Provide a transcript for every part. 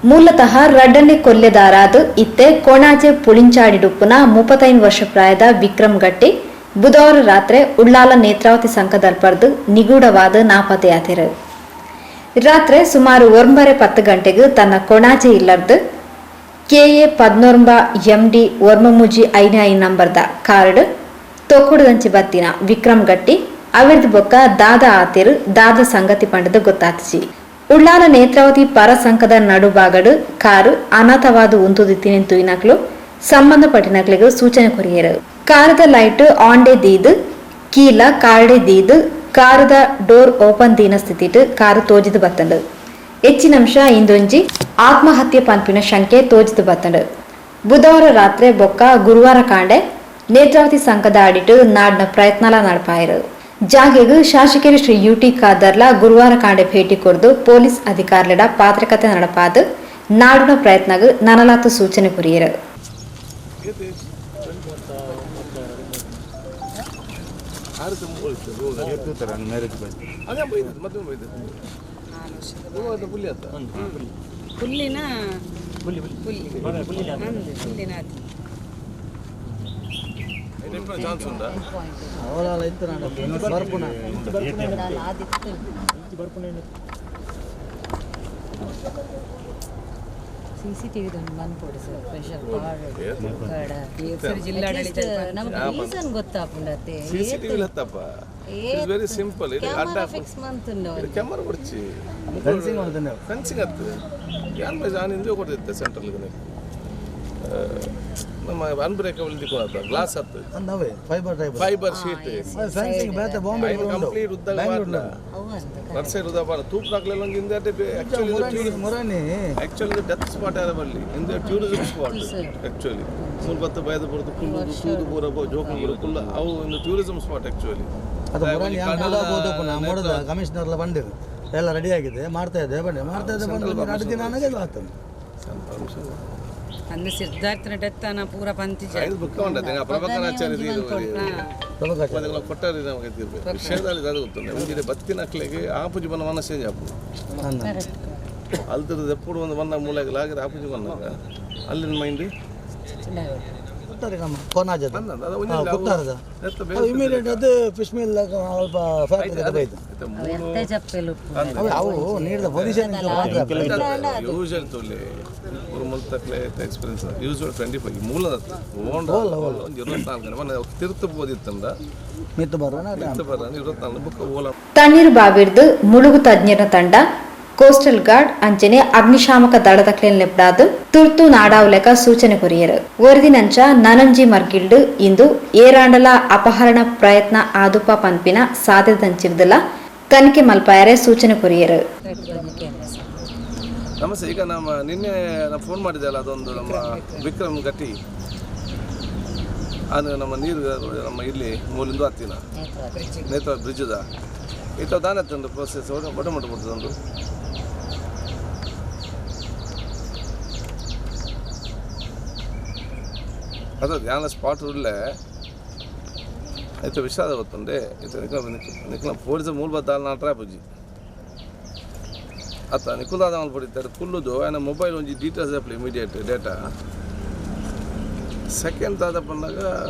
ಮೂಲತಃ ರಡ್ಡನೆ ಕೊಲ್ಲೆದಾರಾದ್ ಇತ್ತೆ ಕೊಣಾಜೆ ಪುಳಿಂಚಾಡಿಡುಪ್ಪುನ 35 ವರ್ಷ ಪ್ರಾಯದ ವಿಕ್ರಮ್ ಗಟ್ಟಿ ಬುಧವಾರ ರಾತ್ರಿ ಉಳ್ಳಾಲ ನೇತ್ರಾವತಿ ಸಂಘದಲ್ಪರ್ದು ನಿಗೂಢವಾದ ನಾಪತ್ತೆಯಾತಿರು. ರಾತ್ರಿ ಸುಮಾರು 9:10 ಗಂಟೆಗೆ ತನ್ನ ಕೊಣಾಜೆ ಇಲ್ಲರ್ದು ಕೆಎ 19 ಎಂಡಿ 935 ನಂಬರ್ದ ಕಾರ್ಡ್ ತೊಕ್ಕುಡದಂಚಿ ಬತ್ತಿನ ವಿಕ್ರಮ್ ಗಟ್ಟಿ ಅವಿರ್ದು ಬೊಕ್ಕ ದಾದ ಆತಿರು ದಾದ ಸಂಗತಿ ಪಂಡದು ಗೊತ್ತಾತಿಜಿ. ಉಳ್ಳಾಲ ನೇತ್ರಾವತಿ ಪರಸಂಕದ ನಡುಭಾಗಡು ಕಾರು ಅನಾಥವಾದ ಉಂತುದಿತ್ತಿನ ತುಯಿನಕ್ಲು ಸಂಬಂಧಪಟ್ಟಿನಕ್ಲಿಗೆ ಸೂಚನೆ ಕೊರಿಯರು. ಕಾರದ ಲೈಟ್ ಆನ್ ಡೇ ದೀದು ಕೀಲ ಕಾರ್ಡೆ ದೀದು ಕಾರದ ಡೋರ್ ಓಪನ್ ದೀನ ಸ್ಥಿತಿಟ್ ಕಾರು ತೋಜಿದು ಬತ್ತಂಡು. ಹೆಚ್ಚಿನಂಶ ಇಂದೊಂಜಿ ಆತ್ಮಹತ್ಯೆ ಪನ್ಪಿನ ಶಂಕೆ ತೋಜಿದು ಬತ್ತಂಡು. ಬುಧವಾರ ರಾತ್ರಿ ಬೊಕ್ಕ ಗುರುವಾರ ಕಾಂಡೆ ನೇತ್ರಾವತಿ ಸಂಘದ ಅಡಿಟು ನಾಡಿನ ಪ್ರಯತ್ನಲ ನಡಪಾಯರು. ಜಾಗೆಗ್ ಶಾಸಕರು ಶ್ರೀ ಯುಟಿ ಖಾದರ್ಲ ಗುರುವಾರ ಕಾಂಡೆ ಭೇಟಿ ಕೊರ್ದು ಪೊಲೀಸ್ ಅಧಿಕಾರಿಗಳ ಪಾತ್ರಕತೆ ನಡಪಾದು ನಾಡಿನ ಪ್ರಯತ್ನಗ್ ನನಲಾತು ಸೂಚನೆ ಕೊರಿಯರು. ಸಿಸಿಟಿವಿ ಬಂದ್ಕೊಡಿ ಸರ್, ಸ್ಪೆಷಲ್ ನಮಗೆ ರೀಸನ್ ಗೊತ್ತಾಪುಂಡತ್ತೆ. ಸಿಸಿಟಿವಿ ಹತ್ತಪ್ಪ, it's very simple. ಇದು ಅಡ್ಡ ಫಿಕ್ಸ್ ಮಂತುಂಡು ಕ್ಯಾಮರಾ ಕೊಡ್ಚಿ ಫೆನ್ಸಿಂಗ್ ಮಾಡ್ತಾನೆ, ಫೆನ್ಸಿಂಗ್ ಹತ್ತು ಯಾನ್ ಬೈ ಜಾನ್ ಇಂದೇ ಕೊಡ್ತಿತ್ತೆ ಸೆಂಟ್ರಲ್ ನಮ್ಮ ಅನ್ಬ್ರೇಕಬಲ್ ದಿಕ್ಕೋಣ ಗ್ಲಾಸ್ ಹತ್ತು ನವೇ fibre type fibre sheet fencing ಬೇತೆ ಬಾಂಬೆ ಕಂಪ್ಲೀಟ್ ಉದ್ದ ಮಾಡ್ಲ ನರ್ಸರಿ ಉದ್ದ ಬಾರ ತೂಪ್ ಹಾಕ್ಲಿಲ್ಲ ಒಂದು ಹಿಂದೆ. ಆಕ್ಚುಲಿ ಮುರಾನಿ ಆಕ್ಚುಲಿ ಡೆತ್ ಸ್ಪಾಟ್ ಯಾರ ಬರಲಿ ಹಿಂದೆ ಟೂರಿಸಂ ಸ್ಪಾಟ್. ಆಕ್ಚುಲಿ ಮೂರು ಬತ್ತ ಬಯದ ಬರೋದು ಕುಲ್ಲು ತೂದು ಪೂರ ಜೋಕುಲು ಕುಲ್ಲ ಅವು ಒಂದು ಟೂರಿಸಂ ಸ್ಪಾಟ್ ಆಕ್ಚುಲಿ. ಅದು ಮುರಾನಿ ಮೋಡ ಮೋಡದ ಕಮಿಷನರ್ಲ ಬಂದಿರು ಎಲ್ಲ ರೆಡಿ ಆಗಿದೆ, ಮಾಡ್ತಾ ಇದೆ ಬನ್ನಿ ಮಾಡ್ತಾ ಇದೆ ಬಂದು ಎರಡು ದಿನ ನನಗೆ ಆಗ್ತದೆ. ಅಂದು ಸಿದ್ಧಾರ್ಥನ ಡೆತ್ ಅನ್ನ ಪೂರ ಪಂತಿ ಪ್ರಭಾಕರಾಚಾರ್ಯ ಕೊಟ್ಟಾರಿ ನಮಗೆ ವಿಷಯದಲ್ಲಿ ಅದು ಗೊತ್ತು. ಒಂಜಿಡೆ ಬತ್ತಿನಕ್ಲೆಗೆ ಆಪುಜಿ ಬನ್ನ ಮನಸ್ಸೇ ಆಪು ಅಲ್ತರದ ಎಪ್ಪುಡು ಒಂದು ಬನ್ನ ಮೂಲೆಗೆ ಲಾಗಿರ ಆಪುಜಿ ಬನ್ನಾಗ ಅಲ್ಲಿನ ಮೈಂಡ್ ಇಮಿಡಿಯೇಟ್ ಅದು ಫಿಶ್ ಮಿಲ್ ಸ್ವಲ್ಪ ಫ್ಯಾಕ್ಟ್ರಿ ಅವು ನೀಡಿದ ಪೊಸಿಷನ್ ಯೂಶುವಲ್ ತೋಲೆ ஒரு ಮುಲ್ತಕ್ಲೆ ಎಕ್ಸ್ಪೀರಿಯನ್ಸ್ ಯೂಶುವಲ್ 25 ಮೂಲದ ಓಂಡ ಒಂದು 24 ಮನೆ ತಿರುತು ಬೋದಿತ್ತಂದ ಮಿತ್ತು ಬರೋಣ 24 ಬುಕ್ ಓಲ. ತಣ್ಣೀರು ಬಾವಿರ್ದು ಮುಳುಗು ತಜ್ಞರ ತಂಡ ಕೋಸ್ಟಲ್ ಗಾರ್ಡ್ ಅಂಚನೆ ಅಗ್ನಿಶಾಮಕ ದಳದ ಕ್ಲೇನ್ ತುರ್ತು ನಾಡಾವ್ಲೆಕ ಸೂಚನೆ ಕೊರಿಯರು. ವರದಿನಂಚ ನನಂಜಿ ಮರ್ಗಿಲ್ಡ್ ಇಂದು ಏರಾಂಡಲ ಅಪಹರಣ ಪ್ರಯತ್ನ ಆದುಪ ಪನ್ಪಿನ ಸಾಧ್ಯದಂಚಿರ್ದಲ ತನಿಖೆ ಮಲ್ಪಾಯರೆ ಸೂಚನೆ ಕೊರಿಯರು. ನಮಸ್ತೆ. ಈಗ ನಮ್ಮ ನಿನ್ನೆ ನಾವು ಫೋನ್ ಮಾಡಿದ್ದೆಲ್ಲ ಅದೊಂದು ನಮ್ಮ ವಿಕ್ರಮ್ ಗಟ್ಟಿ ಅದು ನಮ್ಮ ನೀರು ನಮ್ಮ ಇಲ್ಲಿ ಮೂಲಿಂದು ಹತ್ತಿನ ನೇತ್ರ ಬ್ರಿಡ್ಜ್ದ ಇತ್ತ ದಾನ ತಂದು ಪ್ರೋಸೆಸ್ ಒಡ ಮಟ್ಟ ಅದು ಧ್ಯಾನ ಸ್ಪಾಟ್ ಉಳ್ಳೆ అయితే ವಿಷಾದ ಗೊತ್ತುಂಡೆ ಇತ್ತ ನಿಕ್ಲ ಪೊಲೀಸ್ ಮೂಲ ಬದ್ದಾಲ ನಾಟ್ರಾ ಪುಜ್ಜಿ ಅತ್ತ ನಿಕುಲ್ದಾದ ಪಡಿತಾರೆ ಕುಲ್ಲುದು ಆಯ್ನ ಮೊಬೈಲ್ ಒಂಜಿ ಡೀಟೇಲ್ಸ್ ಅಪ್ಲಿ ಇಮಿಡಿಯೇಟ್ ಡೇಟಾ ಸೆಕೆಂಡ್ ದಾದ ಪನ್ನಾಗ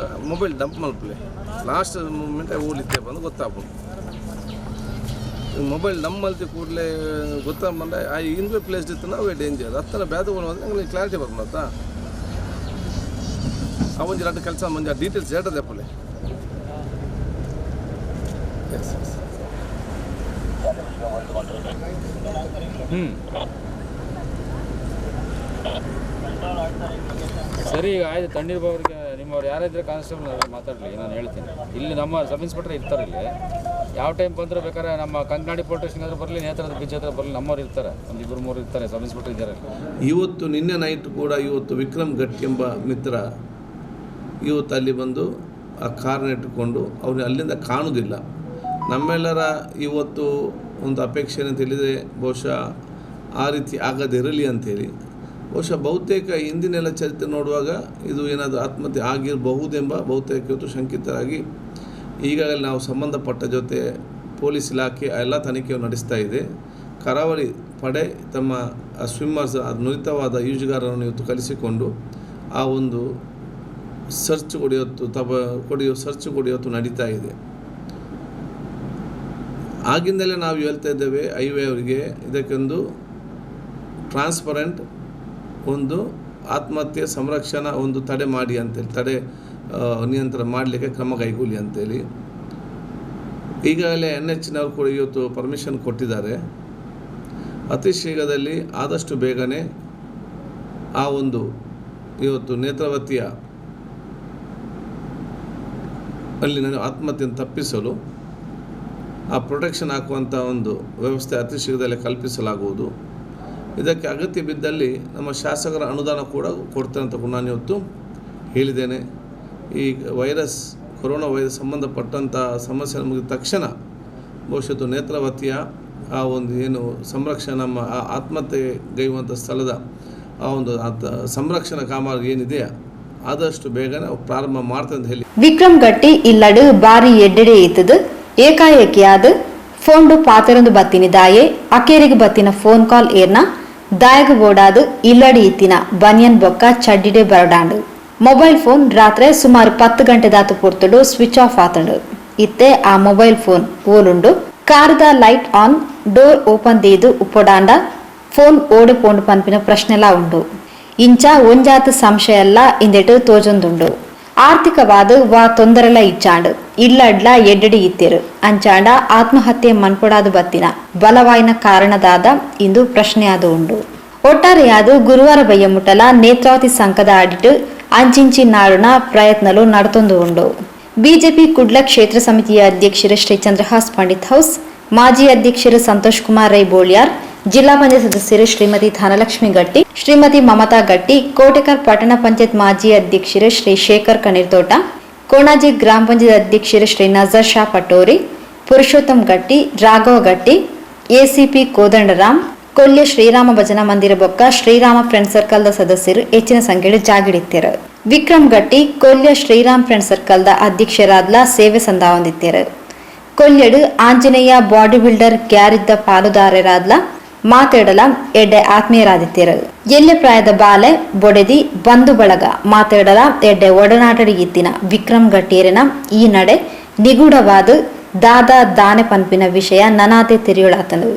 ಮೊಬೈಲ್ ಡಂಪ್ ಮಲ್ಪಲೆ ಲಾಸ್ಟ್ ಮೂಮೆಂಟ್ ಓಲಿತ್ತೆ ಬಂದು ಗೊತ್ತಾಪುಂಡು. ಮೊಬೈಲ್ ಡಂಪ್ ಮಲ್ತಿ ಕೂಡಲೇ ಗೊತ್ತಾಪಂಡ ಆ ಇನ್ವೆ ಪ್ಲೇಸ್ ಇತ್ತು ಅವೇ ಡೇಂಜರ್ ಅತ್ತನ ಬ್ಯಾದ ನಂಗೆ ಕ್ಲಾರಿಟಿ ಬರ್ಪುಂಡತ್ತ ಆ ಒಂಜಿ ರಡ್ಡು ಕೆಲಸ ಮಂಜಿ ಆ ಡೀಟೇಲ್ಸ್ ಡೇಟಾ ದೆಪ್ಪಲೆ. ಎಸ್ ಎಸ್ ಸರಿ, ಈಗ ಆಯ್ತು. ತಣ್ಣೀರು ಬಾವರಿಗೆ ನಿಮ್ಮವ್ರು ಯಾರಿದ್ರೆ ಕಾನ್ಸ್ಟೇಬಲ್ ಮಾತಾಡಲಿ, ನಾನು ಹೇಳ್ತೀನಿ. ಇಲ್ಲಿ ನಮ್ಮ ಸಬ್ ಇನ್ಸ್ಪೆಕ್ಟರ್ ಇರ್ತಾರೆ. ಇಲ್ಲಿ ಯಾವ ಟೈಮ್ ಬಂದರೂ ಬೇಕಾದ್ರೆ ನಮ್ಮ ಕಂಕನಾಡಿ ಪೊಲೀಸ್ ಸ್ಟೇಷನ್ ಹತ್ರ ಬರಲಿ, ನೇತ್ರದ ಬ್ರಿಡ್ಜ್ ಹತ್ರ ಬರಲಿ, ನಮ್ಮವ್ರು ಇರ್ತಾರೆ, ಒಂದು ಇಬ್ಬರು ಮೂರು ಇರ್ತಾರೆ, ಸಬ್ ಇನ್ಸ್ಪೆಕ್ಟರ್ ಇದ್ದಾರೆ. ಇವತ್ತು ನಿನ್ನೆ ನೈಟ್ ಕೂಡ ಇವತ್ತು ವಿಕ್ರಮ್ ಗಟ್ಟಿ ಎಂಬ ಮಿತ್ರ ಇವತ್ತು ಅಲ್ಲಿ ಬಂದು ಆ ಕಾರ್ನ ಇಟ್ಟುಕೊಂಡು ಅವ್ರನ್ನ ಅಲ್ಲಿಂದ ಕಾಣುವುದಿಲ್ಲ. ನಮ್ಮೆಲ್ಲರ ಇವತ್ತು ಒಂದು ಅಪೇಕ್ಷೆ ಅಂತ ಹೇಳಿದರೆ ಬಹುಶಃ ಆ ರೀತಿ ಆಗದಿರಲಿ ಅಂಥೇಳಿ. ಬಹುಶಃ ಬಹುತೇಕ ಹಿಂದಿನೆಲ್ಲ ಚರಿತ್ರೆ ನೋಡುವಾಗ ಇದು ಏನಾದರೂ ಆತ್ಮಹತ್ಯೆ ಆಗಿರಬಹುದೆಂಬ ಬಹುತೇಕ ಇವತ್ತು ಶಂಕಿತರಾಗಿ ಈಗಾಗಲೇ ನಾವು ಸಂಬಂಧಪಟ್ಟ ಜೊತೆ ಪೊಲೀಸ್ ಇಲಾಖೆ ಎಲ್ಲ ತನಿಖೆಯನ್ನು ನಡೆಸ್ತಾ ಇದೆ. ಕರಾವಳಿ ಪಡೆ ತಮ್ಮ ಸ್ವಿಮ್ಮರ್ಸ್ ನುರಿತವಾದ ಈಜುಗಾರರನ್ನು ಇವತ್ತು ಕಲಿಸಿಕೊಂಡು ಆ ಒಂದು ಸರ್ಚ್ ಕೊಡಿಯೋತ್ತು ತಬ ಕೊಡಿಯೋ ಸರ್ಚ್ ಕೊಡಿಯೋತ್ತು ನಡೀತಾ ಇದೆ. ಆಗಿಂದಲೇ ನಾವು ಹೇಳ್ತಾ ಇದ್ದೇವೆ ಹೈವೇ ಅವರಿಗೆ, ಇದಕ್ಕೊಂದು ಟ್ರಾನ್ಸ್ಪರೆಂಟ್ ಒಂದು ಆತ್ಮಹತ್ಯೆ ಸಂರಕ್ಷಣಾ ಒಂದು ತಡೆ ಮಾಡಿ ಅಂತೇಳಿ, ತಡೆ ನಿಯಂತ್ರಣ ಮಾಡಲಿಕ್ಕೆ ಕ್ರಮ ಕೈಗೊಳ್ಳಿ ಅಂತೇಳಿ. ಈಗಾಗಲೇ ಎನ್ ಎಚ್ನವರು ಕೂಡ ಇವತ್ತು ಪರ್ಮಿಷನ್ ಕೊಟ್ಟಿದ್ದಾರೆ. ಅತಿ ಶೀಘ್ರದಲ್ಲಿ ಆದಷ್ಟು ಬೇಗನೆ ಆ ಒಂದು ಇವತ್ತು ನೇತ್ರಾವತಿಯ ಅಲ್ಲಿ ನಾನು ಆತ್ಮಹತ್ಯೆಯನ್ನು ತಪ್ಪಿಸಲು ಆ ಪ್ರೊಟೆಕ್ಷನ್ ಹಾಕುವಂಥ ಒಂದು ವ್ಯವಸ್ಥೆ ಅತಿ ಶೀಘ್ರದಲ್ಲೇ ಕಲ್ಪಿಸಲಾಗುವುದು. ಇದಕ್ಕೆ ಅಗತ್ಯ ಬಿದ್ದಲ್ಲಿ ನಮ್ಮ ಶಾಸಕರ ಅನುದಾನ ಕೂಡ ಕೊಡ್ತೇನೆ ಅಂತ ಕೂಡ ನಾನು ಇವತ್ತು ಹೇಳಿದ್ದೇನೆ. ಈ ವೈರಸ್, ಕೊರೋನಾ ವೈರಸ್ ಸಂಬಂಧಪಟ್ಟಂಥ ಸಮಸ್ಯೆ ಮುಗಿದ ತಕ್ಷಣ ಬಹುಶಃ ನೇತ್ರಾವತಿಯ ಆ ಒಂದು ಏನು ಸಂರಕ್ಷಣೆ, ನಮ್ಮ ಆ ಆತ್ಮಹತ್ಯೆಗೈಯುವಂಥ ಸ್ಥಳದ ಆ ಒಂದು ಸಂರಕ್ಷಣಾ ಕಾಮಗಾರಿ ಏನಿದೆಯಾ ಆದಷ್ಟು ಬೇಗನೆ ಪ್ರಾರಂಭ ಮಾಡ್ತೇನೆ ಅಂತ ಹೇಳಿ. ವಿಕ್ರಮ್ ಗಟ್ಟಿ ಇಲ್ಲಡು ಬಾರಿ ಎಡ್ಡೆಡೆ ಇತ್ತದು ಏಕಾಏಕಿಯಾದ ಫೋನ್ಡು ಪಾತೆರೊಂದು ಬತ್ತಿನ ದಾಯೆ ಅಕೇರಿಗೆ ಬತ್ತಿನ ಫೋನ್ ಕಾಲ್ ಏರ್ನ ದಾಯಗ ಬೋಡಾದು ಇಲ್ಲಡಿ ಇತ್ತಿನ ಬನಿಯನ್ ಬೊಕ್ಕ ಚಡ್ಡಿಡೆ ಬರಡಾಂಡು. ಮೊಬೈಲ್ ಫೋನ್ ರಾತ್ರಿ ಸುಮಾರು 10 ಗಂಟೆ ದಾತು ಪೊರ್ತುಡು ಸ್ವಿಚ್ ಆಫ್ ಆತಂಡು. ಇತ್ತೆ ಆ ಮೊಬೈಲ್ ಫೋನ್ ಓಲುಂಡು ಕಾರದ ಲೈಟ್ ಆನ್ ಡೋರ್ ಓಪನ್ ದೀದು ಉಪ್ಪೊಡಾಂಡ ಫೋನ್ ಓಡೆ ಪೋಂಡು ಪನ್ಪಿನ ಪ್ರಶ್ನೆಲಾ ಉಂಡು. ಇಂಚ ಒಂಜಾತ ಸಂಶಯ ಎಲ್ಲ ಇಂದೆಟು ತೋಜೊಂದುಂಡು. ಆರ್ಥಿಕವಾದ ವಾ ತೊಂದರೆಲ ಇಚ್ಚಾಂಡು ಇಲ್ಲಡ್ಲ ಎಡ್ಡಡಿ ಇತ್ತಿರು ಅಂಚಾಂಡ ಆತ್ಮಹತ್ಯೆ ಮನ್ಪೊಡಾದು ಬತ್ತಿನ ಬಲವಾಯಿನ ಕಾರಣದಾದ ಇಂದು ಪ್ರಶ್ನೆಯಾದ ಉಂಡು. ಒಟ್ಟಾರೆಯಾದ ಗುರುವಾರ ಬಯ್ಯ ಮುಟ್ಟಲ ನೇತ್ರಾವತಿ ಸಂಘದ ಅಡಿಟು ಅಂಚಿಂಚಿ ನಾಡುನ ಪ್ರಯತ್ನಲು ನಡತೊಂದು ಉಂಡು. ಬಿಜೆಪಿ ಕುಡ್ಲ ಕ್ಷೇತ್ರ ಸಮಿತಿಯ ಅಧ್ಯಕ್ಷರು ಶ್ರೀ ಚಂದ್ರಹಾಸ್ ಪಂಡಿತ್ ಹೌಸ್, ಮಾಜಿ ಅಧ್ಯಕ್ಷರು ಸಂತೋಷ್ ಕುಮಾರ್ ರೈ ಬೋಳ್ಯಾರ್, ಜಿಲ್ಲಾ ಪಂಚಾಯತ್ ಸದಸ್ಯರು ಶ್ರೀಮತಿ ಧನಲಕ್ಷ್ಮಿ ಗಟ್ಟಿ, ಶ್ರೀಮತಿ ಮಮತಾ ಗಟ್ಟಿ, ಕೋಟೆಕಾರ್ ಪಟ್ಟಣ ಪಂಚಾಯತ್ ಮಾಜಿ ಅಧ್ಯಕ್ಷರು ಶ್ರೀ ಶೇಖರ್ ಕಣೀರ್ತೋಟ, ಕೋಣಾಜಿ ಗ್ರಾಮ ಪಂಚಾಯತ್ ಅಧ್ಯಕ್ಷರು ಶ್ರೀ ನಜರ್ ಶಾ ಪಟೋರಿ, ಪುರುಷೋತ್ತಮ್ ಗಟ್ಟಿ, ರಾಘವ ಗಟ್ಟಿ, ಎಸಿಪಿ ಕೋದಂಡರಾಮ್, ಕೊಲ್ಯ ಶ್ರೀರಾಮ ಭಜನಾ ಮಂದಿರ ಬೊಕ್ಕ ಶ್ರೀರಾಮ ಫ್ರೆಂಡ್ ಸರ್ಕಲ್ದ ಸದಸ್ಯರು ಹೆಚ್ಚಿನ ಸಂಖ್ಯೆಯಲ್ಲಿ ಜಾಗಿಡಿತ್ತೆರು. ವಿಕ್ರಮ್ ಗಟ್ಟಿ ಕೊಲ್ಯ ಶ್ರೀರಾಮ್ ಫ್ರೆಂಡ್ ಸರ್ಕಲ್ದ ಅಧ್ಯಕ್ಷರಾದ್ಲ ಸೇವೆ ಸಂದಾವೊಂದಿತ್ತೇರು. ಕೊಲ್ಯಡು ಆಂಜನೇಯ ಬಾಡಿ ಬಿಲ್ಡರ್ ಗ್ಯಾರಿದ್ದ ಪಾಲುದಾರರಾದ್ಲ ಮಾತಾಡಲ ಎಡ್ಡೆ ಆತ್ಮೀಯರಾದಿತ್ತೇರು. ಎಲ್ಲೆ ಪ್ರಾಯದ ಬಾಲೆ ಬೊಡೆದಿ ಬಂಧು ಬಳಗ ಮಾತಾಡಲ ಎಡ್ಡೆ ಒಡನಾಟಡಿ ಇತ್ತಿನ ವಿಕ್ರಮ್ ಗಟ್ಟಿಯರಿನ ಈ ನಡೆ ನಿಗೂಢವಾದ ದಾದಾ ದಾನೆ ಪನ್ಪಿನ ವಿಷಯ ನನಾತೆ ತೆರೆಯೊಳಾತನು.